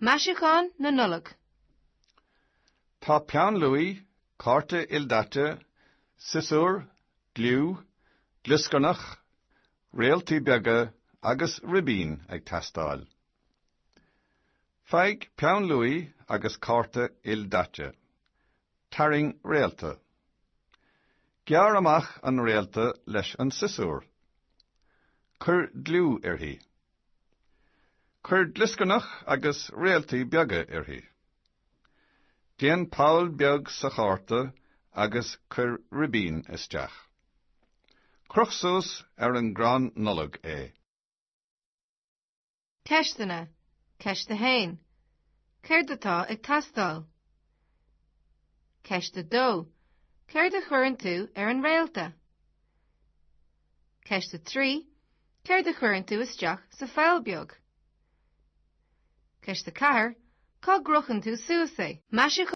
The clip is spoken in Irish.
Maisiúchán na Nollag. Tá peann luaidhe, cárta ildaite, siosúr, gliú, glioscarnach, réaltaí beaga agus ribín ag teastáil. Faigh peann luaidhe agus cárta ildaite. Tarraing réalta. Gearr amach an réalta leis an siosúr. Cuir gliú uirthi. Cuir glioscarnach agus réaltaí beaga uirthi. Déan poll beag sa chárta agus cuir ribín isteach. Croch suas ar an gcrann Nollag é. Ceisteanna, Ceist 1. Céard atá ag teastáil? Ceist 2. Céard a chuireann tú ar an réalta? Ceist 3. Céard a chuireann tú isteach sa pholl beag? Ceist 4. Cá gcrochann tú suas é? Maisiúchán.